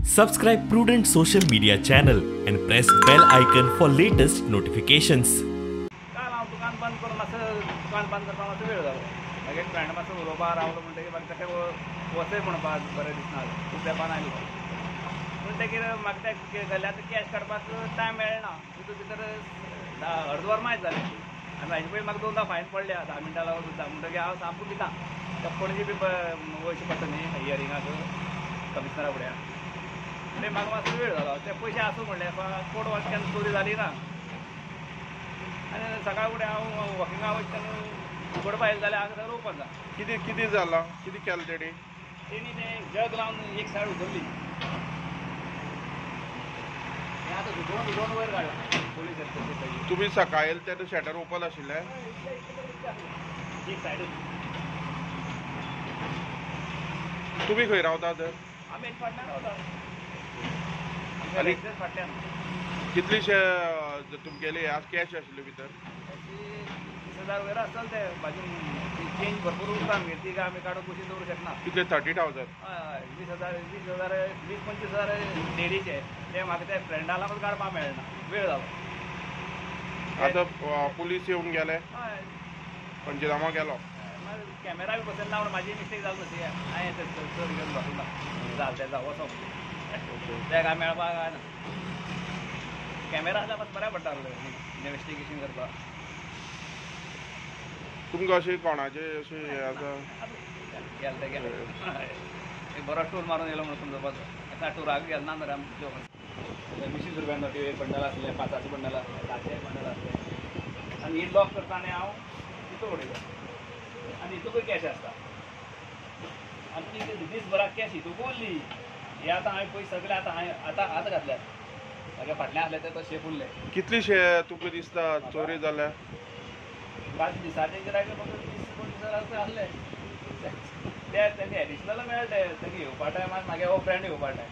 Subscribe Prudent Social Media channel and press bell icon for latest notifications. काल हांव दुकान बंद करून मातसो दुकान बंद करपाक मातसो वेळ जालो. मागीर फ्रेंड मातसो उलोवपाक रावलो म्हणटकीर म्हाका तशें वचय म्हणपाक बरें दिसना, खूब तेंपान आयलो म्हणटकीर म्हाका त्या गल्ल्यांत कॅश काडपाक टायम मेळना. तितून भितर अर्द वर मायज जालें आनी हाजे पयलीं म्हाका 2 फायन पडल्या 10 मिनटां लागून सुद्दां. म्हणटकीर हांव सामको भिता त्या पणजे बी वयचें पडटा न्ही हियरिंगाक कमिशनरा फुड्यान. म्हणजे म्हाका मातसो वेळ जालो. ते पयशे आसूं म्हणलें कोड वच केन्ना चोरी जाली ना. आनी सकाळ फुडें हांव वॉकिंगाक वयता तेन्ना उगडपा येयलें जाल्यार हांगा सगळें ओपन जालें. कितें कितें जालां, कितें केलें तेणी? तेणी तें जग लावन एक सायड उगडली. हें आतां धुकळून धुकळून वयर काडलां पोलीस येता. तुमी सकाळी येयले तेन्ना शटर ओपन आशिल्लें? एक सायडूच. तुमी खंय रावता तर? आमी फाटल्यान रावता. आनी फाटल्यान कितलीशे तुमगेले आज कॅश आशिल्ले भितर? 30,000 वयर आसतले ते. बाजून चेंज भरपूर उरता आमगेर, ती काय आमी काडून कुशीन दवरूंक शकना. कितले? 30,000? हय, 20,000 20,000 20-25,000 लेडीचे ते म्हाका ते फ्रेंडा लागून काडपाक मेळना, वेळ जालो. आतां पुलीस येवन गेले? हय, पंचनामो गेलो. मागीर कॅमेरा बी बसयला ना म्हूण म्हाजी मिस्टेक जाली न्हू ती. हांवें ते चड घेवन बसला जालें तें जावं वचो ते काय मेळपाक काय ना. कॅमेरा आसल्यार मातशें बऱ्या पडटा इन्वेस्टिगेशन करपाक. तुमकां अशें कोणाचें अशें हें आसा? गेले ते गेले. एक बरो टूर मारून येयलो म्हणून समजपाचो. आतां टुराक गेले ना मरे आमी. 20 रुपया नोटी एक बंडल आसलें, 5 बंडल आसलें, 10 बंडल आसलें. आनी ही लॉक करता आनी हांव तितू उडयता आनी हितूकूय कॅश आसता. आनी ती दीसभराक कॅश हितूक उरली. हे आतां हांवें पयशे सगळे आतां हांवें आतां आतां घातल्यात. म्हागे फाटल्यान आसले ते तशे उरले. कितलीशे तुमकां दिसता चोरी जाल्या? काल दिसाचे गिरायक म्हाका 20-25,000 रुपया आसले. ते तेंका एडिशनल मेळटे. तेंका येवपा टायमार म्हागे हो फ्रेंड येवपा टायम.